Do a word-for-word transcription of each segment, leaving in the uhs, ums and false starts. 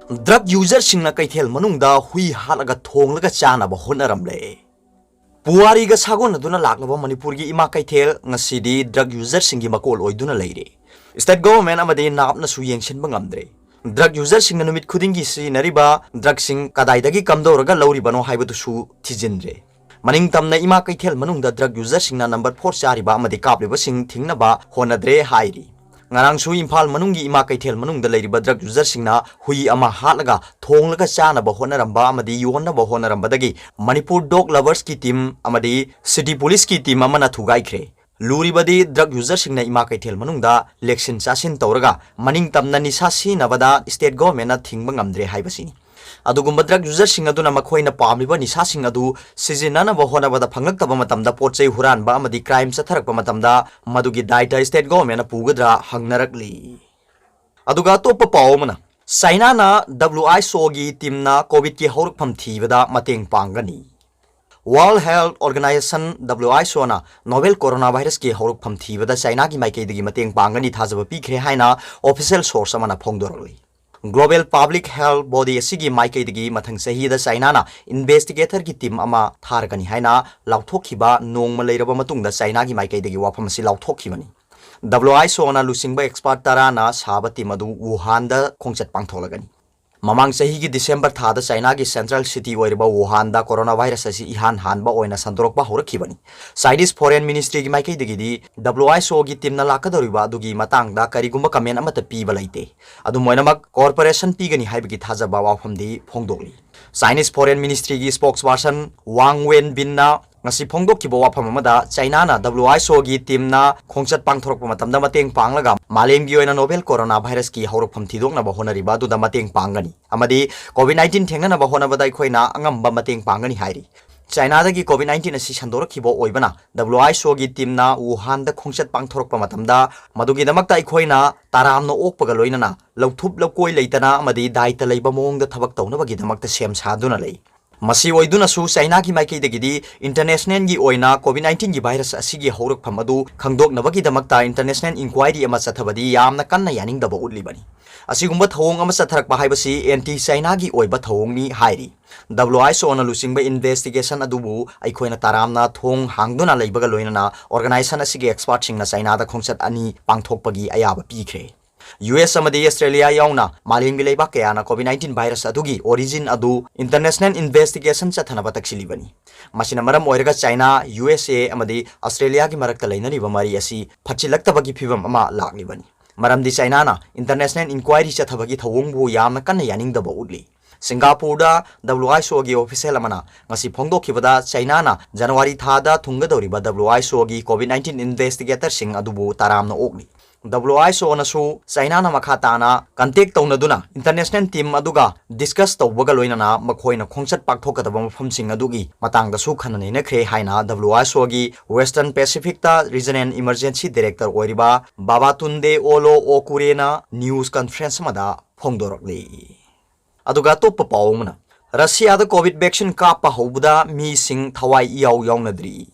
Drug ꯌꯨꯖꯔꯁꯤꯡꯅ ꯀꯩꯊꯦꯜ ꯃꯅꯨꯡꯗ ꯍꯨꯏ ꯍꯥꯠꯂꯒ ꯊꯣꯡꯂꯒ ꯆꯥꯅꯕ ꯍꯣꯠꯅꯔꯝꯂꯦ꯫ ꯄꯨꯋꯥꯔꯤꯒ ꯁꯥꯒꯣꯟꯅꯗꯨꯅ ꯂꯥꯛꯂꯕ ꯃꯅꯤꯄꯨꯔꯒꯤ ꯏꯃꯥ ꯀꯩꯊꯦꯜ ꯉꯁꯤꯗꯤ ꯗ꯭ꯔꯒ ꯌꯨꯖꯔꯁꯤꯡꯒꯤ ꯃꯀꯣꯜ ꯑꯣꯏꯗꯨꯅ ꯂꯩꯔꯦ꯫ ꯁ꯭ꯇꯦꯠ ꯒꯣꯚꯔꯟꯃꯦꯟꯠ ꯑꯃꯗꯤ ꯅꯥꯞꯅꯁꯨ ꯌꯦꯡꯁꯤꯟꯕ ꯉꯝꯗ꯭ꯔꯦ꯫ ꯗ꯭ꯔꯒ ꯌꯨꯖꯔꯁꯤꯡꯅ ꯅꯨꯃꯤꯠ ꯈꯨꯗꯤꯡꯒꯤ ꯁꯤꯖꯤꯟꯅꯔꯤꯕ ꯗ꯭ꯔꯒꯁꯤꯡ ꯀꯗꯥꯏꯗꯒꯤ ꯀꯝꯗꯧꯔꯒ ꯂꯧꯔꯤꯕꯅꯣ ꯍꯥꯏꯕꯗꯨꯁꯨ ꯊꯤꯖꯤꯟꯗ꯭ꯔꯦ꯫ ꯃꯅꯤꯡ ꯇꯝꯅ ꯏꯃꯥ ꯀꯩꯊꯦꯜ ꯃꯅꯨꯡꯗ ꯗ꯭ꯔꯒ ꯌꯨꯖꯔꯁꯤꯡꯅ ꯅꯝꯕꯔ ꯐꯣꯔ ꯆꯥꯔꯤꯕ ꯑꯃꯗꯤ ꯀꯥꯞꯂꯤꯕꯁꯤꯡ ꯊꯤꯡꯅꯕ ꯍꯣꯠꯅꯗ꯭ꯔꯦ ꯍꯥꯏꯔꯤ꯫ ꯉꯔꯥꯡꯁꯨ ꯏꯝꯐꯥꯜ ꯃꯅꯨꯡꯒꯤ ꯏꯃꯥ ꯀꯩꯊꯦꯜ ꯃꯅꯨꯡꯗ ꯂꯩꯔꯤꯕ ꯗ꯭ꯔꯒ ꯌꯨꯖꯔꯁꯤꯡꯅ ꯍꯨꯏ ꯑꯃ ꯍꯥꯠꯂꯒ ꯊꯣꯡꯂꯒ ꯆꯥꯅꯕ ꯍꯣꯠꯅꯔꯝꯕ ꯑꯃꯗꯤ ꯌꯣꯟꯅꯕ ꯍꯣꯠꯅꯔꯝꯕꯗꯒꯤ ꯃꯅꯤꯄꯨꯔ ꯗꯣꯒ ꯂꯚꯔꯁꯀꯤ ꯇꯤꯝ ꯑꯃꯗꯤ ꯁꯤꯇꯤ ꯄꯨꯂꯤꯁꯀꯤ ꯇꯤꯝ ꯑꯃꯅ ꯊꯨꯒꯥꯏꯈ꯭ꯔꯦ꯫ ꯂꯨꯔꯤꯕꯗꯤ ꯗ꯭ꯔꯒ ꯌꯨꯖꯔꯁꯤꯡꯅ ꯏꯃꯥ ꯀꯩꯊꯦꯜ ꯃꯅꯨꯡꯗ ꯂꯦꯛꯁꯤꯟ ꯆꯥꯁꯤꯟ ꯇꯧꯔꯒ ꯃꯅꯤꯡ ꯇꯝꯅ ꯅꯤꯁꯥ ꯁꯤꯖꯤꯟꯅꯕꯗ ꯁ꯭ꯇꯦꯠ ꯒꯣꯚꯔꯟꯃꯦꯟꯠꯅ ꯊꯤꯡꯕ ꯉꯝꯗ꯭ꯔꯦ ꯍꯥꯏꯕꯁꯤꯅꯤ꯫ ꯑꯗꯨꯒꯨꯝꯕ ꯗ꯭ꯔꯒ ꯌꯨꯖꯔꯁꯤꯡ ꯑꯗꯨꯅ ꯃꯈꯣꯏꯅ ꯄꯥꯝꯂꯤꯕ ꯅꯤꯁꯥꯁꯤꯡ ꯑꯗꯨ ꯁꯤꯖꯤꯟꯅꯅꯕ ꯍꯣꯠꯅꯕꯗ ꯐꯪꯂꯛꯇꯕ ꯃꯇꯝꯗ ꯄꯣꯠ ꯆꯩ ꯍꯨꯔꯥꯟꯕ ꯑꯃꯗꯤ ꯀ꯭ꯔꯥꯏꯝ ꯆꯠꯊꯔꯛꯄ ꯃꯇꯝꯗ ꯃꯗꯨꯒꯤ ꯗꯥꯏꯇ ꯁ꯭ꯇꯦꯠ ꯒꯣꯚꯔꯟꯃꯦꯟꯠꯅ ꯄꯨꯒꯗ꯭ꯔꯥ ꯍꯪꯅꯔꯛꯂꯤ꯫ ꯑꯗꯨꯒ ꯑꯇꯣꯞꯄ ꯄꯥꯎ ꯑꯃꯅ, ꯆꯥꯏꯅꯥꯅ ꯗꯕ꯭ꯂꯤꯎ ꯑꯩꯆ ꯑꯣꯒꯤ ꯇꯤꯝꯅ ꯀꯣꯚꯤꯗꯀꯤ ꯍꯧꯔꯛꯐꯝ ꯊꯤꯕꯗ ꯃꯇꯦꯡ ꯄꯥꯡꯒꯅꯤ꯫ World health organisation, W H O novel corona ꯚꯥꯏꯔꯁꯀꯤ ꯍꯧꯔꯛꯐꯝ ꯊꯤꯕꯗ ꯆꯥꯏꯅꯥꯒꯤ ꯃꯥꯏꯀꯩꯗꯒꯤ ꯃꯇꯦꯡ ꯄꯥꯡꯒꯅꯤ ꯊꯥꯖꯕ ꯄꯤꯈ꯭ꯔꯦ ꯍꯥꯏꯅ ꯑꯣꯐꯤꯁꯤꯌꯦꯜ ꯁꯣꯔꯁ ꯑꯃꯅ ꯐꯣꯡꯗꯣꯔꯛꯂꯤ꯫ ꯒ꯭ꯂꯣꯕꯦꯜ ꯄꯕ꯭ꯂꯤꯛ ꯍꯦꯜꯊ ꯕꯣꯗꯤ ꯑꯁꯤꯒꯤ ꯃꯥꯏꯀꯩꯗꯒꯤ ꯃꯊꯪ ꯆꯍꯤꯗ ꯆꯥꯏꯅꯥꯅ ꯏꯟꯚꯦꯁꯇꯤꯒꯦꯇꯔꯒꯤ ꯇꯤꯝ ꯑꯃ ꯊꯥꯔꯒꯅꯤ ꯍꯥꯏꯅ ꯂꯥꯎꯊꯣꯛꯈꯤꯕ ꯅꯣꯡꯃ ꯂꯩꯔꯕ ꯃꯇꯨꯡꯗ ꯆꯥꯏꯅꯥꯒꯤ ꯃꯥꯏꯀꯩꯗꯒꯤ ꯋꯥꯐꯝ ꯑꯁꯤ ꯂꯥꯎꯊꯣꯛꯈꯤꯕꯅꯤ꯫ ꯗꯕ꯭ꯂꯤꯎ ꯑꯩꯆ ꯑꯣꯅ ꯂꯨꯆꯤꯡꯕ ꯑꯦꯛꯁꯄꯔꯠ ꯇꯔꯥꯅ ꯁꯥꯕ ꯇꯤꯝ ꯑꯗꯨ ꯋꯨꯍꯥꯟꯗ ꯈꯣꯡꯆꯠ ꯄꯥꯡꯊꯣꯛꯂꯒꯅꯤ꯫ ꯃꯃꯥꯡ ꯆꯍꯤꯒꯤ ꯗꯤꯁꯦꯝꯕꯔ ꯊꯥꯗ ꯆꯥꯏꯅꯥꯒꯤ ꯁꯦꯟꯇ꯭ꯔꯦꯜ ꯁꯤꯇꯤ ꯑꯣꯏꯔꯤꯕ ꯋꯨꯍꯥꯟꯗ ꯀꯣꯔꯣꯅꯥ ꯚꯥꯏꯔꯁ ꯑꯁꯤ ꯏꯍꯥꯟ ꯍꯥꯟꯕ ꯑꯣꯏꯅ ꯁꯟꯗꯣꯔꯛꯄ ꯍꯧꯔꯛꯈꯤꯕꯅꯤ꯫ ꯆꯥꯏꯅꯤꯁ ꯐꯣꯔꯦꯟ ꯃꯤꯅꯤꯁꯇ꯭ꯔꯤꯒꯤ ꯃꯥꯏꯀꯩꯗꯒꯤꯗꯤ ꯗꯕ꯭ꯂꯤꯎ ꯑꯩꯆ ꯑꯣꯒꯤ ꯇꯤꯝꯅ ꯂꯥꯛꯀꯗꯧꯔꯤꯕ ꯑꯗꯨꯒꯤ ꯃꯇꯥꯡꯗ ꯀꯔꯤꯒꯨꯝꯕ ꯀꯃꯦꯟ ꯑꯃꯠꯇ ꯄꯤꯕ ꯂꯩꯇꯦ꯫ ꯑꯗꯨꯝ ꯑꯣꯏꯅꯃꯛ, ꯀꯣꯑꯣꯄꯔꯦꯁꯟ ꯄꯤꯒꯅꯤ ꯍꯥꯏꯕꯒꯤ ꯊꯥꯖꯕ ꯋꯥꯐꯝꯗꯤ ꯐꯣꯡꯗꯣꯛꯂꯤ꯫ ꯆꯥꯏꯅꯤꯁ ꯐꯣꯔꯦꯟ ꯃꯤꯅꯤꯁꯇ꯭ꯔꯤꯒꯤ ꯁ꯭ꯄꯣꯛꯁ ꯄꯔꯁꯟ ꯋꯥꯡ ꯋꯦꯟꯕꯤꯟꯅ ꯉꯁꯤ ꯐꯣꯡꯗꯣꯛꯈꯤꯕ ꯋꯥꯐꯝ ꯑꯃꯗ, ꯆꯥꯏꯅꯥꯅ ꯗꯕ꯭ꯂꯤꯎ ꯑꯩꯆ ꯑꯣꯒꯤ ꯇꯤꯝꯅ ꯈꯣꯡꯆꯠ ꯄꯥꯡꯊꯣꯔꯛꯄ ꯃꯇꯝꯗ ꯃꯇꯦꯡ ꯄꯥꯡꯂꯒ ꯃꯥꯂꯦꯝꯒꯤ ꯑꯣꯏꯅ ꯅꯣꯚꯦꯜ ꯀꯣꯔꯣꯅꯥ ꯚꯥꯏꯔꯁꯀꯤ ꯍꯧꯔꯛꯐꯝ ꯊꯤꯗꯣꯛꯅꯕ ꯍꯣꯠꯅꯔꯤꯕ ꯑꯗꯨꯗ ꯃꯇꯦꯡ ꯄꯥꯡꯒꯅꯤ ꯑꯃꯗꯤ ꯀꯣꯚꯤꯗ ꯅꯥꯏꯟꯇꯤꯟ ꯊꯦꯡꯅꯅꯕ ꯍꯣꯠꯅꯕꯗ ꯑꯩꯈꯣꯏꯅ ꯑꯉꯝꯕ ꯃꯇꯦꯡ ꯄꯥꯡꯒꯅꯤ ꯍꯥꯏꯔꯤ꯫ ꯆꯥꯏꯅꯥꯗꯒꯤ ꯀꯣꯚꯤꯗ ꯅꯥꯏꯟꯇꯤꯟ ꯑꯁꯤ ꯁꯟꯗꯣꯔꯛꯈꯤꯕ ꯑꯣꯏꯕꯅ, ꯗꯕ꯭ꯂꯤꯎ ꯑꯩꯆ ꯑꯣꯒꯤ ꯇꯤꯝꯅ ꯋꯨꯍꯥꯟꯗ ꯈꯣꯡꯆꯠ ꯄꯥꯡꯊꯣꯔꯛꯄ ꯃꯇꯝꯗ ꯃꯗꯨꯒꯤꯗꯃꯛꯇ ꯑꯩꯈꯣꯏꯅ ꯇꯔꯥꯝꯅ ꯑꯣꯛꯄꯒ ꯂꯣꯏꯅꯅ ꯂꯧꯊꯨꯞ ꯂꯧꯀꯣꯏ ꯂꯩꯇꯅ ꯑꯃꯗꯤ ꯗꯥꯏꯇ ꯂꯩꯕ ꯃꯑꯣꯡꯗ ꯊꯕꯛ ꯇꯧꯅꯕꯒꯤꯗꯃꯛꯇ ꯁꯦꯝ ꯁꯥꯗꯨꯅ ꯂꯩ꯫ ꯃꯁꯤ ꯑꯣꯏꯗꯨꯅꯁꯨ ꯆꯥꯏꯅꯥꯒꯤ ꯃꯥꯏꯀꯩꯗꯒꯤꯗꯤ ꯏꯟꯇꯔꯅꯦꯁꯅꯦꯜꯒꯤ ꯑꯣꯏꯅ ꯀꯣꯚꯤꯗ ꯅꯥꯏꯟꯇꯤꯟꯒꯤ ꯚꯥꯏꯔꯁ ꯑꯁꯤꯒꯤ ꯍꯧꯔꯛꯐꯝ ꯑꯗꯨ ꯈꯪꯗꯣꯛꯅꯕꯒꯤꯗꯃꯛꯇ ꯏꯟꯇꯔꯅꯦꯁꯅꯦꯜ ꯏꯟꯀ꯭ꯋꯥꯏꯔꯤ ꯑꯃ ꯆꯠꯊꯕꯗꯤ ꯌꯥꯝꯅ ꯀꯟꯅ ꯌꯥꯅꯤꯡꯗꯕ ꯎꯠꯂꯤꯕꯅꯤ꯫ ꯑꯁꯤꯒꯨꯝꯕ ꯊꯧꯑꯣꯡ ꯑꯃ ꯆꯠꯊꯔꯛꯄ ꯍꯥꯏꯕꯁꯤ ꯑꯦꯟꯇꯤ ꯆꯥꯏꯅꯥꯒꯤ ꯑꯣꯏꯕ ꯊꯧꯑꯣꯡꯅꯤ ꯍꯥꯏꯔꯤ꯫ ꯗꯕ꯭ꯂꯤꯌꯨ ꯑꯩꯆ ꯑꯣꯅ ꯂꯨꯆꯤꯡꯕ ꯏꯟꯚꯦꯁꯇꯤꯒꯦꯁꯟ ꯑꯗꯨꯕꯨ ꯑꯩꯈꯣꯏꯅ ꯇꯔꯥꯝꯅ ꯊꯣꯡ ꯍꯥꯡꯗꯨꯅ ꯂꯩꯕꯒ ꯂꯣꯏꯅꯅ ꯑꯣꯔꯒꯅꯥꯏꯖꯦꯁꯟ ꯑꯁꯤꯒꯤ ꯑꯦꯛꯁꯄꯔꯠꯁꯤꯡꯅ ꯆꯥꯏꯅꯥꯗ ꯈꯣꯡꯆꯠ ꯑꯅꯤ ꯄꯥꯡꯊꯣꯛꯄꯒꯤ ꯑꯌꯥꯕ ꯄꯤꯈ꯭ꯔꯦ꯫ ꯌꯨ ꯑꯦꯁ ꯑꯃꯗꯤ ꯑꯁꯇ꯭ꯔꯦꯂꯤꯌꯥ ꯌꯥꯎꯅ ꯃꯥꯂꯦꯝꯒꯤ ꯂꯩꯕꯥꯛ ꯀꯌꯥꯅ ꯀꯣꯚꯤꯗ ꯅꯥꯏꯟꯇꯤꯟ ꯚꯥꯏꯔꯁ ꯑꯗꯨꯒꯤ ꯑꯣꯔꯤꯖꯤꯟ ꯑꯗꯨ ꯏꯟꯇꯔꯅꯦꯁꯅꯦꯜ ꯏꯟꯚꯦꯁꯇꯤꯒꯦꯁꯟ ꯆꯠꯊꯅꯕ ꯇꯛꯁꯤꯜꯂꯤꯕꯅꯤ꯫ ꯃꯁꯤꯅ ꯃꯔꯝ ꯑꯣꯏꯔꯒ ꯆꯥꯏꯅꯥ, ꯌꯨ ꯑꯦꯁ ꯑꯦ ꯑꯃꯗꯤ ꯑꯁꯇ꯭ꯔꯦꯂꯤꯌꯥꯒꯤ ꯃꯔꯛꯇ ꯂꯩꯅꯔꯤꯕ ꯃꯔꯤ ꯑꯁꯤ ꯐꯠꯁꯤꯜꯂꯛꯇꯕꯒꯤ ꯐꯤꯚꯝ ꯑꯃ ꯂꯥꯛꯂꯤꯕꯅꯤ꯫ ꯃꯔꯝꯗꯤ ꯆꯥꯏꯅꯥꯅ ꯏꯟꯇꯔꯅꯦꯁꯅꯦꯜ ꯏꯟꯀ꯭ꯋꯥꯏꯔꯤ ꯆꯠꯊꯕꯒꯤ ꯊꯧꯑꯣꯡꯕꯨ ꯌꯥꯝꯅ ꯀꯟꯅ ꯌꯥꯅꯤꯡꯗꯕ ꯎꯠꯂꯤ꯫ ꯁꯤꯡꯒꯥꯄꯨꯔꯗ ꯗꯕ꯭ꯂꯤꯌꯨ ꯑꯩꯆ ꯑꯣꯒꯤ ꯑꯣꯐꯤꯁꯤꯌꯦꯜ ꯑꯃꯅ ꯉꯁꯤ ꯐꯣꯡꯗꯣꯛꯈꯤꯕꯗ ꯆꯥꯏꯅꯥꯅ ꯖꯅꯋꯥꯔꯤ ꯊꯥꯗ ꯊꯨꯡꯒꯗꯧꯔꯤꯕ ꯗꯕ꯭ꯂꯤꯌꯨ ꯑꯩꯆ ꯑꯣꯒꯤ ꯀꯣꯚꯤꯗ ꯅꯥꯏꯟꯇꯤꯟ ꯏꯟꯚꯦꯁꯇꯤꯒꯦꯇꯔꯁꯤꯡ ꯑꯗꯨꯕꯨ ꯇꯔꯥꯝꯅ ꯑꯣꯛꯂꯤ꯫ ꯗꯕ꯭ꯂꯤꯌꯨ ꯑꯩꯆ ꯑꯣꯅꯁꯨ ꯆꯥꯏꯅꯥꯅ ꯃꯈꯥ ꯇꯥꯅ ꯀꯟꯇꯦꯛ ꯇꯧꯅꯗꯨꯅ ꯏꯟꯇꯔꯅꯦꯁꯅꯦꯜ ꯇꯤꯝ ꯑꯗꯨꯒ ꯗꯤꯁꯀꯁ ꯇꯧꯕꯒ ꯂꯣꯏꯅꯅ ꯃꯈꯣꯏꯅ ꯈꯣꯡꯆꯠ ꯄꯥꯡꯊꯣꯛꯀꯗꯕ ꯃꯐꯝꯁꯤꯡ ꯑꯗꯨꯒꯤ ꯃꯇꯥꯡꯗꯁꯨ ꯈꯟꯅ ꯅꯩꯅꯈ꯭ꯔꯦ ꯍꯥꯏꯅ ꯗꯕ꯭ꯂꯤꯌꯨ ꯑꯩꯆ ꯑꯣꯒꯤ ꯋꯦꯁꯇꯔꯟ ꯄꯦꯁꯤꯐꯤꯛꯇ ꯔꯤꯖꯅꯦꯜ ꯏꯃꯔꯖꯦꯟꯁꯤ ꯗꯥꯏꯔꯦꯛꯇꯔ ꯑꯣꯏꯔꯤꯕ ꯕꯥꯕꯥꯇꯨꯟꯗꯦ ꯑꯣꯂꯣ ꯑꯣꯀꯨꯔꯦꯅ ꯅ꯭ꯌꯨꯁ ꯀꯟꯐꯔꯦꯟꯁ ꯑꯃꯗ ꯐꯣꯡꯗꯣꯔꯛꯂꯤ꯫ ꯑꯗꯨꯒ ꯑꯇꯣꯞꯄ ꯄꯥꯎ ꯑꯃꯅ, ꯔꯁꯤꯌꯥꯗ ꯀꯣꯚꯤꯗ ꯚꯦꯛꯁꯤꯟ ꯀꯥꯞꯄ ꯍꯧꯕꯗ ꯃꯤꯁꯤꯡ ꯊꯋꯥꯏ ꯏꯌꯥꯎ ꯌꯥꯎꯅꯗ꯭ꯔꯤ꯫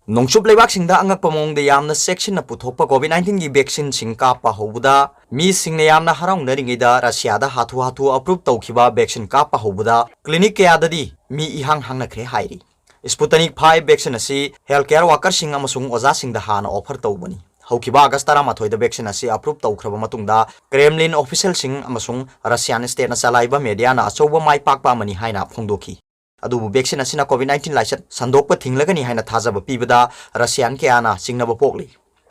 ꯅꯣꯡꯆꯨꯞ ꯂꯩꯕꯥꯛꯁꯤꯡꯗ ꯑꯉꯛꯄ ꯃꯑꯣꯡꯗ ꯌꯥꯝꯅ ꯆꯦꯛꯁꯤꯟꯅ ꯄꯨꯊꯣꯛꯄ ꯀꯣꯚꯤꯗ ꯅꯥꯏꯟꯇꯤꯟꯒꯤ ꯚꯦꯛꯁꯤꯟꯁꯤꯡ ꯀꯥꯞꯄ ꯍꯧꯕꯗ ꯃꯤꯁꯤꯡꯅ ꯌꯥꯝꯅ ꯍꯔꯥꯎꯅꯔꯤꯉꯩꯗ ꯔꯁꯤꯌꯥꯗ ꯍꯥꯊꯨ ꯍꯥꯊꯨ ꯑꯦꯄ꯭ꯔꯨꯚ ꯇꯧꯈꯤꯕ ꯚꯦꯛꯁꯤꯟ ꯀꯥꯞꯄ ꯍꯧꯕꯗ ꯀ꯭ꯂꯤꯅꯤꯛ ꯀꯌꯥꯗꯗꯤ ꯃꯤ ꯏꯍꯥꯡ ꯍꯥꯡꯅꯈ꯭ꯔꯦ ꯍꯥꯏꯔꯤ꯫ ꯁ꯭ꯄꯨꯇꯅꯤꯛ ꯐꯥꯏꯚ ꯚꯦꯛꯁꯤꯟ ꯑꯁꯤ ꯍꯦꯜꯊ ꯀꯦꯌꯔ ꯋꯥꯀꯔꯁꯤꯡ ꯑꯃꯁꯨꯡ ꯑꯣꯖꯥꯁꯤꯡꯗ ꯍꯥꯟꯅ ꯑꯣꯐꯔ ꯇꯧꯕꯅꯤ꯫ ꯍꯧꯈꯤꯕ ꯑꯥꯒꯁ ꯇꯔꯥꯃꯥꯊꯣꯏꯗ ꯚꯦꯛꯁꯤꯟ ꯑꯁꯤ ꯑꯦꯄ꯭ꯔꯨꯚ ꯇꯧꯈ꯭ꯔꯕ ꯃꯇꯨꯡꯗ ꯀ꯭ꯔꯦꯝꯂꯤꯟ ꯑꯣꯐꯤꯁꯤꯌꯦꯜꯁꯤꯡ ꯑꯃꯁꯨꯡ ꯔꯁꯤꯌꯥꯟ ꯁ꯭ꯇꯦꯠꯅ ꯆꯂꯥꯏꯕ ꯃꯦꯗꯤꯌꯥꯅ ꯑꯆꯧꯕ ꯃꯥꯏ ꯄꯥꯛꯄ ꯑꯃꯅꯤ ꯍꯥꯏꯅ ꯐꯣꯡꯗꯣꯛꯈꯤ꯫ ꯑꯗꯨꯕꯨ ꯚꯦꯛꯁꯤꯟ ꯑꯁꯤꯅ ꯀꯣꯚꯤꯗ ꯅꯥꯏꯟꯇꯤꯟ ꯂꯥꯏꯆꯠ ꯁꯟꯗꯣꯛꯄ ꯊꯤꯡꯂꯒꯅꯤ ꯍꯥꯏꯅ ꯊꯥꯖꯕ ꯄꯤꯕꯗ ꯔꯁꯤꯌꯥꯟ ꯀꯌꯥꯅ ꯆꯤꯡꯅꯕ ꯄꯣꯛꯂꯤ꯫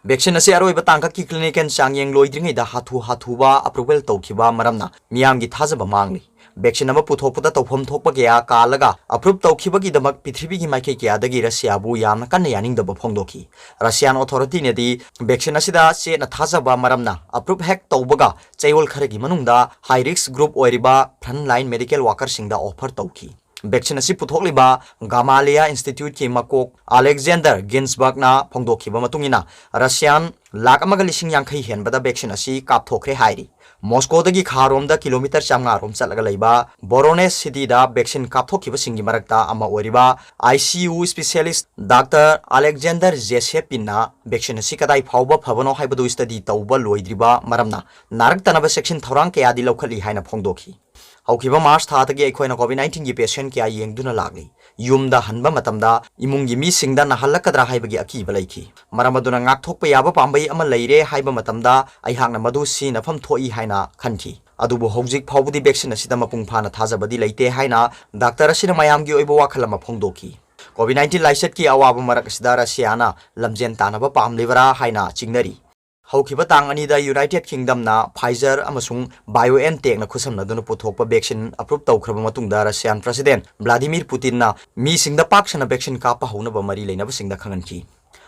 ꯚꯦꯛꯁꯤꯟ ꯑꯁꯤ ꯑꯔꯣꯏꯕ ꯇꯥꯡꯀꯛꯀꯤ ꯀ꯭ꯂꯤꯅꯤꯀꯦꯜ ꯆꯥꯡꯌꯦꯡ ꯂꯣꯏꯗ꯭ꯔꯤꯉꯩꯗ ꯍꯥꯊꯨ ꯍꯥꯊꯨꯕ ꯑꯦꯄ꯭ꯔꯨꯚꯦꯜ ꯇꯧꯈꯤꯕ ꯃꯔꯝꯅ ꯃꯤꯌꯥꯝꯒꯤ ꯊꯥꯖꯕ ꯃꯥꯡꯂꯤ꯫ ꯚꯦꯛꯁꯤꯟ ꯑꯃ ꯄꯨꯊꯣꯛꯄꯗ ꯇꯧꯐꯝ ꯊꯣꯛꯄ ꯀꯌꯥ ꯀꯥꯜꯂꯒ ꯑꯦꯄ꯭ꯔꯨꯚ ꯇꯧꯈꯤꯕꯒꯤꯗꯃꯛ ꯄ꯭ꯔꯤꯊꯤꯕꯤꯒꯤ ꯃꯥꯏꯀꯩ ꯀꯌꯥꯗꯒꯤ ꯔꯁꯤꯌꯥꯕꯨ ꯌꯥꯝꯅ ꯀꯟꯅ ꯌꯥꯅꯤꯡꯗꯕ ꯐꯣꯡꯗꯣꯛꯈꯤ꯫ ꯔꯁꯤꯌꯥꯟ ꯑꯣꯊꯣꯔꯤꯇꯤꯅꯗꯤ ꯚꯦꯛꯁꯤꯟ ꯑꯁꯤꯗ ꯆꯦꯠꯅ ꯊꯥꯖꯕ ꯃꯔꯝꯅ ꯑꯦꯄ꯭ꯔꯨꯚ ꯍꯦꯛ ꯇꯧꯕꯒ ꯆꯌꯣꯜ ꯈꯔꯒꯤ ꯃꯅꯨꯡꯗ ꯍꯥꯏ ꯔꯤꯁꯛ ꯒ꯭ꯔꯨꯞ ꯑꯣꯏꯔꯤꯕ ꯐ꯭ꯔꯟꯠ ꯂꯥꯏꯟ ꯃꯦꯗꯤꯀꯦꯜ ꯋꯥꯀꯔꯁꯤꯡꯗ ꯑꯣꯐꯔ ꯇꯧꯈꯤ꯫ Vaccine ꯑꯁꯤ ꯄꯨꯊꯣꯛꯂꯤꯕ Gamaleya Instituteꯀꯤ ꯃꯀꯣꯛ Alexander Ginsbergꯅ ꯐꯣꯡꯗꯣꯛꯈꯤꯕ ꯃꯇꯨꯡ ꯏꯟꯅ, Russian ꯂꯥꯈ ꯑꯃꯒ ꯂꯤꯁꯤꯡ ꯌꯥꯡꯈꯩ ꯍꯦꯟꯕꯗ vaccine ꯑꯁꯤ ꯀꯥꯞꯊꯣꯛꯈ꯭ꯔꯦ ꯍꯥꯏꯔꯤ꯫ ꯃꯣꯁꯀꯣꯗꯒꯤ ꯈꯥꯔꯣꯝꯗ ꯀꯤꯂꯣꯃꯤꯇꯔ ꯆꯥꯝꯃꯉꯥ ꯔꯣꯝ ꯆꯠꯂꯒ ꯂꯩꯕ Voronezh cityꯗ vaccine ꯀꯥꯞꯊꯣꯛꯈꯤꯕꯁꯤꯡꯒꯤ ꯃꯔꯛꯇ ꯑꯃ ꯑꯣꯏꯔꯤꯕ I C U specialist Doctor Alexander Zesepinꯅ vaccine ꯑꯁꯤ ꯀꯗꯥꯏ ꯐꯥꯎꯕ ꯐꯕꯅꯣ ꯍꯥꯏꯕꯗꯨ study ꯇꯧꯕ ꯂꯣꯏꯗ꯭ꯔꯤꯕ ꯃꯔꯝꯅ ꯅꯥꯔꯛꯇꯅꯕ ꯆꯦꯛꯁꯤꯟ ꯊꯧꯔꯥꯡ ꯀꯌꯥꯗꯤ ꯂꯧꯈꯠꯂꯤ ꯍꯥꯏꯅ ꯐꯣꯡꯗꯣꯛꯈꯤ꯫ ꯍꯧꯈꯤꯕ ꯃꯥꯔꯆ ꯊꯥꯗꯒꯤ ꯑꯩꯈꯣꯏꯅ COVID nineteenꯒꯤ patient ꯀꯌꯥ ꯌꯦꯡꯗꯨꯅ ꯂꯥꯛꯂꯤ꯫ ꯌꯨꯝꯗ ꯍꯟꯕ ꯃꯇꯝꯗ ꯏꯃꯨꯡꯒꯤ ꯃꯤꯁꯤꯡꯗ ꯅꯥꯍꯜꯂꯛꯀꯗ꯭ꯔꯥ ꯍꯥꯏꯕꯒꯤ ꯑꯀꯤꯕ ꯂꯩꯈꯤ꯫ ꯃꯔꯝ ꯑꯗꯨꯅ ꯉꯥꯛꯊꯣꯛꯄ ꯌꯥꯕ ꯄꯥꯝꯕꯩ ꯑꯃ ꯂꯩꯔꯦ ꯍꯥꯏꯕ ꯃꯇꯝꯗ ꯑꯩꯍꯥꯛꯅ ꯃꯗꯨ ꯁꯤꯖꯤꯟꯅꯐꯝ ꯊꯣꯛꯏ ꯍꯥꯏꯅ ꯈꯟꯈꯤ꯫ ꯑꯗꯨꯕꯨ ꯍꯧꯖꯤꯛ ꯐꯥꯎꯕꯗꯤ vaccine ꯑꯁꯤꯗ ꯃꯄꯨꯡ ꯐꯥꯅ ꯊꯥꯖꯕꯗꯤ ꯂꯩꯇꯦ ꯍꯥꯏꯅ ꯗꯥꯛꯇꯔ ꯑꯁꯤꯅ ꯃꯌꯥꯝꯒꯤ ꯑꯣꯏꯕ ꯋꯥꯈꯜ ꯑꯃ ꯐꯣꯡꯗꯣꯛꯈꯤ꯫ COVID nineteen ꯂꯥꯏꯆꯠꯀꯤ ꯑꯋꯥꯕ ꯃꯔꯛ ꯑꯁꯤꯗ ꯔꯁꯤꯌꯥꯅ ꯂꯝꯖꯦꯟ ꯇꯥꯟꯅꯕ ꯄꯥꯝꯂꯤꯕꯔꯥ ꯍꯥꯏꯅ ꯆꯤꯡꯅꯔꯤ꯫ ꯍꯧꯈꯤꯕ ꯇꯥꯡ ꯑꯅꯤꯗ United Kingdomꯅ Pfizer ꯑꯃꯁꯨꯡ BioNTechꯅ ꯈꯨꯠꯁꯝꯅꯗꯨꯅ ꯄꯨꯊꯣꯛꯄ vaccine approve ꯇꯧꯈ꯭ꯔꯕ ꯃꯇꯨꯡꯗ Russian President Vladimir Putinꯅ ꯃꯤꯁꯤꯡꯗ ꯄꯥꯛ ꯁꯟꯅ vaccine ꯀꯥꯞꯄ ꯍꯧꯅꯕ ꯃꯔꯤ ꯂꯩꯅꯕꯁꯤꯡꯗ ꯈꯪꯍꯟꯈꯤ꯫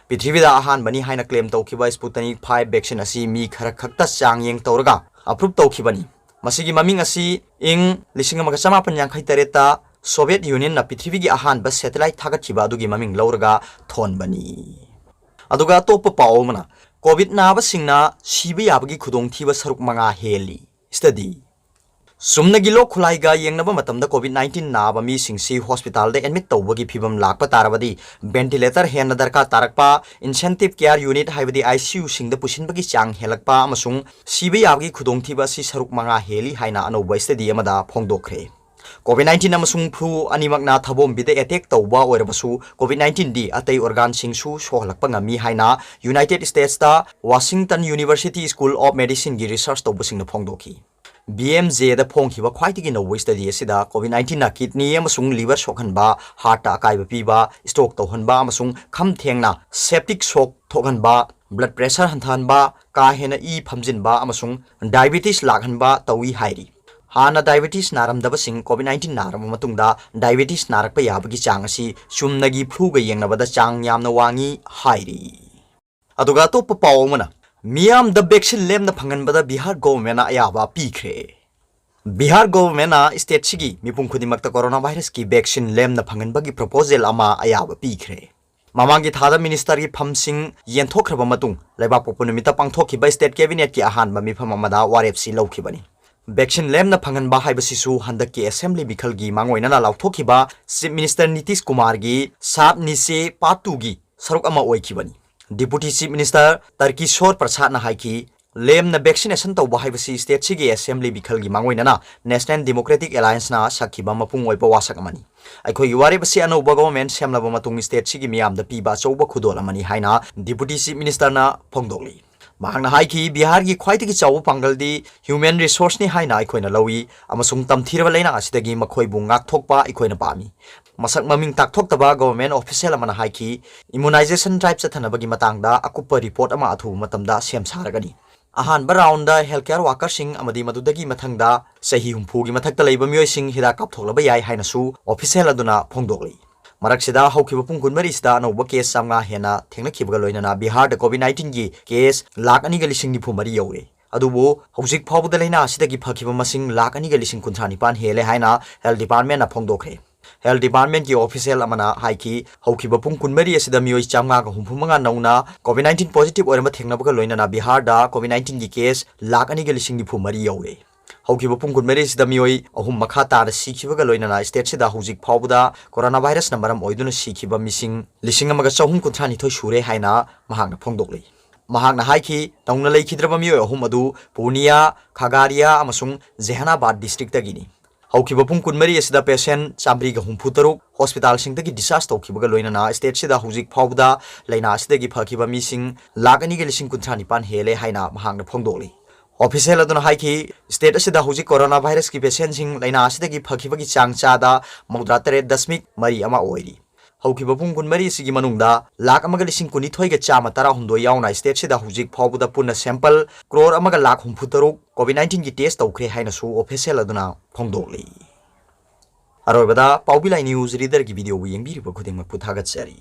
ꯄ꯭ꯔꯤꯊꯤꯕꯤꯗ ꯑꯍꯥꯟꯕꯅꯤ ꯍꯥꯏꯅ claim ꯇꯧꯈꯤꯕ Sputnik five vaccine ꯑꯁꯤ ꯃꯤ ꯈꯔ ꯈꯛꯇ ꯆꯥꯡꯌꯦꯡ ꯇꯧꯔꯒ approve ꯇꯧꯈꯤꯕꯅꯤ꯫ ꯃꯁꯤꯒꯤ ꯃꯃꯤꯡ ꯑꯁꯤ ꯏꯪ ꯂꯤꯁꯤꯡ ꯑꯃꯒ ꯆꯃꯥꯄꯟ ꯌꯥꯡꯈꯩ ꯇꯔꯦꯠꯇ Soviet Unionꯅ ꯄ꯭ꯔꯤꯊꯤꯕꯤꯒꯤ ꯑꯍꯥꯟꯕ satellite ꯊꯥꯒꯠꯈꯤꯕ ꯑꯗꯨꯒꯤ ꯃꯃꯤꯡ ꯂꯧꯔꯒ ꯊꯣꯟꯕꯅꯤ꯫ ꯑꯗꯨꯒ ꯑꯇꯣꯞꯄ ꯄꯥꯎ ꯑꯃꯅ, COVID ꯅꯥꯕꯁꯤꯡꯅ ꯁꯤꯕ ꯌꯥꯕꯒꯤ ꯈꯨꯗꯣꯡꯊꯤꯕ ꯁꯔꯨꯛ ꯃꯉꯥ ꯍꯦꯜꯂꯤ꯫ Study꯫ ꯆꯨꯝꯅꯒꯤ ꯂꯣꯛ ꯈꯨꯂꯥꯏꯒ ꯌꯦꯡꯅꯕ ꯃꯇꯝꯗ COVID nineteen ꯅꯥꯕ ꯃꯤꯁꯤꯡꯁꯤ hospitalꯗ admit ꯇꯧꯕꯒꯤ ꯐꯤꯚꯝ ꯂꯥꯛꯄ ꯇꯥꯔꯕꯗꯤ, ventilator ꯍꯦꯟꯅ ꯗꯔꯀꯥꯔ ꯇꯥꯔꯛꯄ, intensive care unit ꯍꯥꯏꯕꯗꯤ I C Uꯁꯤꯡꯗ ꯄꯨꯁꯤꯟꯕꯒꯤ ꯆꯥꯡ ꯍꯦꯜꯂꯛꯄ ꯑꯃꯁꯨꯡ ꯁꯤꯕ ꯌꯥꯕꯒꯤ ꯈꯨꯗꯣꯡꯊꯤꯕ ꯑꯁꯤ ꯁꯔꯨꯛ ꯃꯉꯥ ꯍꯦꯜꯂꯤ ꯍꯥꯏꯅ ꯑꯅꯧꯕ study ꯑꯃꯗ ꯐꯣꯡꯗꯣꯛꯈ꯭ꯔꯦ꯫ COVID nineteen ꯑꯃꯁꯨꯡ flu ꯑꯅꯤꯃꯛꯅ ꯊꯕꯣꯝꯕꯤꯗ attack ꯇꯧꯕ ꯑꯣꯏꯔꯕꯁꯨ, COVID nineteenꯗꯤ ꯑꯇꯩ organꯁꯤꯡꯁꯨ ꯁꯣꯛꯍꯜꯂꯛꯄ ꯉꯝꯃꯤ ꯍꯥꯏꯅ United Statesꯇ Washington University School of Medicineꯒꯤ research ꯇꯧꯕꯁꯤꯡꯅ ꯐꯣꯡꯗꯣꯛꯈꯤ꯫ BMJꯗ ꯐꯣꯡꯈꯤꯕ ꯈ꯭ꯋꯥꯏꯗꯒꯤ ꯅꯧꯕ study ꯑꯁꯤꯗ COVID nineteenꯅ kidney ꯑꯃꯁꯨꯡ liver ꯁꯣꯛꯍꯟꯕ, heartꯇ ꯑꯀꯥꯏꯕ ꯄꯤꯕ, stroke ꯇꯧꯍꯟꯕ ꯑꯃꯁꯨꯡ ꯈꯝ ꯊꯦꯡꯅ septic shock ꯊꯣꯛꯍꯟꯕ, blood pressure ꯍꯟꯊꯍꯟꯕ, ꯀꯥ ꯍꯦꯟꯅ ꯏ ꯐꯝꯖꯤꯟꯕ ꯑꯃꯁꯨꯡ diabetes ꯂꯥꯛꯍꯟꯕ ꯇꯧꯏ ꯍꯥꯏꯔꯤ꯫ ꯍꯥꯟꯅ diabetes ꯅꯥꯔꯝꯗꯕꯁꯤꯡ COVID nineteen ꯅꯥꯔꯕ ꯃꯇꯨꯡꯗ diabetes ꯅꯥꯔꯛꯄ ꯌꯥꯕꯒꯤ ꯆꯥꯡ ꯑꯁꯤ ꯆꯨꯝꯅꯒꯤ fluꯒ ꯌꯦꯡꯅꯕꯗ ꯆꯥꯡ ꯌꯥꯝꯅ ꯋꯥꯡꯏ ꯍꯥꯏꯔꯤ꯫ ꯑꯗꯨꯒ ꯑꯇꯣꯞꯄ ꯄꯥꯎ ꯑꯃꯅ, ꯃꯤꯌꯥꯝꯗ vaccine ꯂꯦꯝꯅ ꯐꯪꯍꯟꯕꯗ ꯕꯤꯍꯥꯔ governmentꯅ ꯑꯌꯥꯕ ꯄꯤꯈ꯭ꯔꯦ꯫ ꯕꯤꯍꯥꯔ ꯒꯣꯚꯔꯟꯃꯦꯟꯠꯅ ꯁ꯭ꯇꯦꯠꯁꯤꯒꯤ ꯃꯤꯄꯨꯝ ꯈꯨꯗꯤꯡꯃꯛꯇ ꯀꯣꯔꯣꯅꯥ ꯚꯥꯏꯔꯁꯀꯤ ꯚꯦꯛꯁꯤꯟ ꯂꯦꯝꯅ ꯐꯪꯍꯟꯕꯒꯤ ꯄ꯭ꯔꯣꯄꯣꯖꯦꯜ ꯑꯃ ꯑꯌꯥꯕ ꯄꯤꯈ꯭ꯔꯦ꯫ ꯃꯃꯥꯡꯒꯤ ꯊꯥꯗ ꯃꯤꯅꯤꯁꯇꯔꯒꯤ ꯐꯝꯁꯤꯡ ꯌꯦꯟꯊꯣꯛꯈ꯭ꯔꯕ ꯃꯇꯨꯡ, ꯂꯩꯕꯥꯛ ꯄꯣꯛꯄ ꯅꯨꯃꯤꯠꯇ ꯄꯥꯡꯊꯣꯛꯈꯤꯕ ꯁ꯭ꯇꯦꯠ ꯀꯦꯕꯤꯅꯦꯠꯀꯤ ꯑꯍꯥꯟꯕ ꯃꯤꯐꯝ ꯑꯃꯗ ꯋꯥꯔꯦꯞꯁꯤ ꯂꯧꯈꯤꯕꯅꯤ꯫ ꯚꯦꯛꯁꯤꯟ ꯂꯦꯝꯅ ꯐꯪꯍꯟꯕ ꯍꯥꯏꯕꯁꯤꯁꯨ ꯍꯟꯗꯛꯀꯤ ꯑꯦꯁꯦꯝꯕ꯭ꯂꯤ ꯃꯤꯈꯜꯒꯤ ꯃꯥꯡꯑꯣꯏꯅꯅ ꯂꯥꯎꯊꯣꯛꯈꯤꯕ ꯆꯤꯐ ꯃꯤꯅꯤꯁꯇꯔ ꯅꯤꯇꯤꯁ ꯀꯨꯃꯥꯔꯒꯤ ꯁꯥꯞ ꯅꯤꯁꯦ ꯄꯥꯇꯨꯒꯤ ꯁꯔꯨꯛ ꯑꯃ ꯑꯣꯏꯈꯤꯕꯅꯤ꯫ ꯗꯤꯄꯨꯇꯤ ꯆꯤꯐ ꯃꯤꯅꯤꯁꯇꯔ ꯇꯔꯀꯤꯁꯣꯔ ꯄ꯭ꯔꯁꯥꯗꯅ ꯍꯥꯏꯈꯤ, ꯂꯦꯝꯅ ꯚꯦꯛꯁꯤꯅꯦꯁꯟ ꯇꯧꯕ ꯍꯥꯏꯕꯁꯤ ꯁ꯭ꯇꯦꯠꯁꯤꯒꯤ ꯑꯦꯁꯦꯝꯕ꯭ꯂꯤ ꯃꯤꯈꯜꯒꯤ ꯃꯥꯡꯑꯣꯏꯅꯅ ꯅꯦꯁꯅꯦꯜ ꯗꯦꯃꯣꯀ꯭ꯔꯦꯇꯤꯛ ꯑꯦꯂꯥꯌꯟꯁꯅ ꯁꯛꯈꯤꯕ ꯃꯄꯨꯡ ꯑꯣꯏꯕ ꯋꯥꯁꯛ ꯑꯃꯅꯤ꯫ ꯑꯩꯈꯣꯏꯒꯤ ꯋꯥꯔꯦꯞ ꯑꯁꯤ ꯑꯅꯧꯕ ꯒꯣꯚꯔꯟꯃꯦꯟꯠ ꯁꯦꯝꯂꯕ ꯃꯇꯨꯡ ꯁ꯭ꯇꯦꯠꯁꯤꯒꯤ ꯃꯤꯌꯥꯝꯗ ꯄꯤꯕ ꯑꯆꯧꯕ ꯈꯨꯗꯣꯜ ꯑꯃꯅꯤ ꯍꯥꯏꯅ ꯗꯤꯄꯨꯇꯤ ꯆꯤꯐ ꯃꯤꯅꯤꯁꯇꯔꯅ ꯐꯣꯡꯗꯣꯛꯂꯤ꯫ ꯃꯍꯥꯛꯅ ꯍꯥꯏꯈꯤ, ꯕꯤꯍꯥꯔꯒꯤ ꯈ꯭ꯋꯥꯏꯗꯒꯤ ꯆꯥꯎꯕ ꯄꯥꯡꯒꯜꯗꯤ ꯍ꯭ꯌꯨꯃꯦꯟ ꯔꯤꯁꯣꯔꯁꯅꯤ ꯍꯥꯏꯅ ꯑꯩꯈꯣꯏꯅ ꯂꯧꯏ, ꯑꯃꯁꯨꯡ ꯇꯝꯊꯤꯔꯕ ꯂꯩꯅꯥ ꯑꯁꯤꯗꯒꯤ ꯃꯈꯣꯏꯕꯨ ꯉꯥꯛꯊꯣꯛꯄ ꯑꯩꯈꯣꯏꯅ ꯄꯥꯝꯃꯤ꯫ ꯃꯁꯛ ꯃꯃꯤꯡ ꯇꯥꯛꯊꯣꯛꯇꯕ ꯒꯣꯚꯔꯟꯃꯦꯟꯠ ꯑꯣꯐꯤꯁꯤꯌꯦꯜ ꯑꯃꯅ ꯍꯥꯏꯈꯤ, ꯏꯃ꯭ꯌꯨꯅꯥꯏꯖꯦꯁꯟ ꯗ꯭ꯔꯥꯏꯚ ꯆꯠꯊꯅꯕꯒꯤ ꯃꯇꯥꯡꯗ ꯑꯀꯨꯞꯄ ꯔꯤꯄꯣꯔꯠ ꯑꯃ ꯑꯊꯨꯕ ꯃꯇꯝꯗ ꯁꯦꯝ ꯁꯥꯔꯒꯅꯤ꯫ ꯑꯍꯥꯟꯕ ꯔꯥꯎꯟꯗ ꯍꯦꯜꯊ ꯀꯦꯌꯔ ꯋꯥꯀꯔꯁꯤꯡ ꯑꯃꯗꯤ ꯃꯗꯨꯗꯒꯤ ꯃꯊꯪꯗ ꯆꯍꯤ ꯍꯨꯝꯐꯨꯒꯤ ꯃꯊꯛꯇ ꯂꯩꯕ ꯃꯤꯑꯣꯏꯁꯤꯡ ꯍꯤꯗꯥꯛ ꯀꯥꯞꯊꯣꯛꯂꯕ ꯌꯥꯏ ꯍꯥꯏꯅꯁꯨ ꯑꯣꯐꯤꯁꯤꯌꯦꯜ ꯑꯗꯨꯅ ꯐꯣꯡꯗꯣꯛꯂꯤ꯫ ꯃꯔꯛꯁꯤꯗ ꯍꯧꯈꯤꯕ ꯄꯨꯡ ꯀꯨꯟꯃꯔꯤꯁꯤꯗ ꯑꯅꯧꯕ ꯀꯦꯁ ꯆꯥꯝꯃꯉꯥ ꯍꯦꯟꯅ ꯊꯦꯡꯅꯈꯤꯕꯒ ꯂꯣꯏꯅꯅ ꯕꯤꯍꯥꯔꯗ ꯀꯣꯚꯤꯗ ꯅꯥꯏꯟꯇꯤꯟꯒꯤ ꯀꯦꯁ ꯂꯥꯈ ꯑꯅꯤꯒ ꯂꯤꯁꯤꯡ ꯅꯤꯐꯨ ꯃꯔꯤ ꯌꯧꯔꯦ꯫ ꯑꯗꯨꯕꯨ ꯍꯧꯖꯤꯛ ꯐꯥꯎꯕꯗ ꯂꯩꯅꯥ ꯑꯁꯤꯗꯒꯤ ꯐꯈꯤꯕ ꯃꯁꯤꯡ ꯂꯥꯈ ꯑꯅꯤꯒ ꯂꯤꯁꯤꯡ ꯀꯨꯟꯊ꯭ꯔꯥ ꯅꯤꯄꯥꯟ ꯍꯦꯜꯂꯦ ꯍꯥꯏꯅ ꯍꯦꯜꯊ ꯗꯤꯄꯥꯔꯠꯃꯦꯟꯠꯅ ꯐꯣꯡꯗꯣꯛꯈ꯭ꯔꯦ꯫ ꯍꯦꯜꯊ ꯗꯤꯄꯥꯔꯠꯃꯦꯟꯠꯀꯤ ꯑꯣꯐꯤꯁꯤꯌꯦꯜ ꯑꯃꯅ ꯍꯥꯏꯈꯤ, ꯍꯧꯈꯤꯕ ꯄꯨꯡ ꯀꯨꯟꯃꯔꯤ ꯑꯁꯤꯗ ꯃꯤꯑꯣꯏ ꯆꯥꯝꯃꯉꯥꯒ ꯍꯨꯝꯐꯨ ꯃꯉꯥ ꯅꯧꯅ ꯀꯣꯚꯤꯗ ꯅꯥꯏꯟꯇꯤꯟ ꯄꯣꯖꯤꯇꯤꯚ ꯑꯣꯏꯔꯝꯕ ꯊꯦꯡꯅꯕꯒ ꯂꯣꯏꯅꯅ ꯕꯤꯍꯥꯔꯗ ꯀꯣꯚꯤꯗ ꯅꯥꯏꯟꯇꯤꯟꯒꯤ ꯀꯦꯁ ꯂꯥꯈ ꯑꯅꯤꯒ ꯂꯤꯁꯤꯡ ꯅꯤꯐꯨ ꯃꯔꯤ ꯌꯧꯔꯦ꯫ ꯍꯧꯈꯤꯕ ꯄꯨꯡ ꯀꯨꯟꯃꯔꯤꯁꯤꯗ ꯃꯤꯑꯣꯏ ꯑꯍꯨꯝ ꯃꯈꯥ ꯇꯥꯅ ꯁꯤꯈꯤꯕꯒ ꯂꯣꯏꯅꯅ ꯁ꯭ꯇꯦꯠꯁꯤꯗ ꯍꯧꯖꯤꯛ ꯐꯥꯎꯕꯗ ꯀꯣꯔꯣꯅꯥ ꯚꯥꯏꯔꯁꯅ ꯃꯔꯝ ꯑꯣꯏꯗꯨꯅ ꯁꯤꯈꯤꯕ ꯃꯤꯁꯤꯡ ꯂꯤꯁꯤꯡ ꯑꯃꯒ ꯆꯍꯨꯝ ꯀꯨꯟꯊ꯭ꯔꯥ ꯅꯤꯊꯣꯏ ꯁꯨꯔꯦ ꯍꯥꯏꯅ ꯃꯍꯥꯛꯅ ꯐꯣꯡꯗꯣꯛꯂꯤ꯫ ꯃꯍꯥꯛꯅ ꯍꯥꯏꯈꯤ, ꯅꯧꯅ ꯂꯩꯈꯤꯗ꯭ꯔꯕ ꯃꯤꯑꯣꯏ ꯑꯍꯨꯝ ꯑꯗꯨ ꯄꯨꯔꯅꯤꯌꯥ, ꯈꯥꯒꯥꯔꯤꯌꯥ ꯑꯃꯁꯨꯡ ꯖꯦꯍꯥꯅꯥꯕꯥꯗ ꯗꯤꯁꯇ꯭ꯔꯤꯛꯇꯒꯤꯅꯤ꯫ ꯍꯧꯈꯤꯕ ꯄꯨꯡ ꯀꯨꯟꯃꯔꯤ ꯑꯁꯤꯗ ꯄꯦꯁꯦꯟꯠ ꯆꯥꯃꯔꯤꯒ ꯍꯨꯝꯐꯨ ꯇꯔꯨꯛ ꯍꯣꯁꯄꯤꯇꯥꯜꯁꯤꯡꯗꯒꯤ ꯗꯤꯁꯆꯥꯔꯖ ꯇꯧꯈꯤꯕꯒ ꯂꯣꯏꯅꯅ ꯁ꯭ꯇꯦꯠꯁꯤꯗ ꯍꯧꯖꯤꯛ ꯐꯥꯎꯕꯗ ꯂꯩꯅꯥ ꯑꯁꯤꯗꯒꯤ ꯐꯈꯤꯕ ꯃꯤꯁꯤꯡ ꯂꯥꯈ ꯑꯅꯤꯒ ꯂꯤꯁꯤꯡ ꯀꯨꯟꯊ꯭ꯔꯥ ꯅꯤꯄꯥꯟ ꯍꯦꯜꯂꯦ ꯍꯥꯏꯅ ꯃꯍꯥꯛꯅ ꯐꯣꯡꯗꯣꯛꯂꯤ꯫ ꯑꯣꯐꯤꯁꯤꯌꯦꯜ ꯑꯗꯨꯅ ꯍꯥꯏꯈꯤ, ꯁ꯭ꯇꯦꯠ ꯑꯁꯤꯗ ꯍꯧꯖꯤꯛ ꯀꯣꯔꯣꯅꯥ ꯚꯥꯏꯔꯁꯀꯤ ꯄꯦꯁꯦꯟꯠꯁꯤꯡ ꯂꯩꯅꯥ ꯑꯁꯤꯗꯒꯤ ꯐꯈꯤꯕꯒꯤ ꯆꯥꯡ ꯆꯥꯗ ꯃꯧꯗ꯭ꯔꯥ ꯇꯔꯦꯠ ꯗꯁꯃꯤꯛ ꯃꯔꯤ ꯑꯃ ꯑꯣꯏꯔꯤ꯫ ꯍꯧꯈꯤꯕ ꯄꯨꯡ ꯀꯨꯟꯃꯔꯤ ꯑꯁꯤꯒꯤ ꯃꯅꯨꯡꯗ ꯂꯥꯈ ꯑꯃꯒ ꯂꯤꯁꯤꯡ ꯀꯨꯟꯅꯤꯊꯣꯏꯒ ꯆꯥꯝꯃ ꯇꯔꯥꯍꯨꯝꯗꯣꯏ ꯌꯥꯎꯅ ꯁ꯭ꯇꯦꯠꯁꯤꯗ ꯍꯧꯖꯤꯛ ꯐꯥꯎꯕꯗ ꯄꯨꯟꯅ ꯁꯦꯝꯄꯜ ꯀ꯭ꯔꯣꯔ ꯑꯃꯒ ꯂꯥꯈ ꯍꯨꯝꯐꯨ ꯇꯔꯨꯛ ꯀꯣꯚꯤꯗ ꯅꯥꯏꯟꯇꯤꯟꯒꯤ ꯇꯦꯁ ꯇꯧꯈ꯭ꯔꯦ ꯍꯥꯏꯅꯁꯨ ꯑꯣꯐꯤꯁꯤꯌꯦꯜ ꯑꯗꯨꯅ ꯐꯣꯡꯗꯣꯛꯂꯤ꯫ ꯑꯔꯣꯏꯕꯗ ꯄꯥꯎꯕꯤ ꯂꯥꯏ ꯅ꯭ꯌꯨꯁ ꯔꯤꯗꯔꯒꯤ ꯚꯤꯗꯤꯑꯣꯕꯨ ꯌꯦꯡꯕꯤꯔꯤꯕ ꯈꯨꯗꯤꯡꯃꯛꯄꯨ ꯊꯥꯒꯠꯆꯔꯤ꯫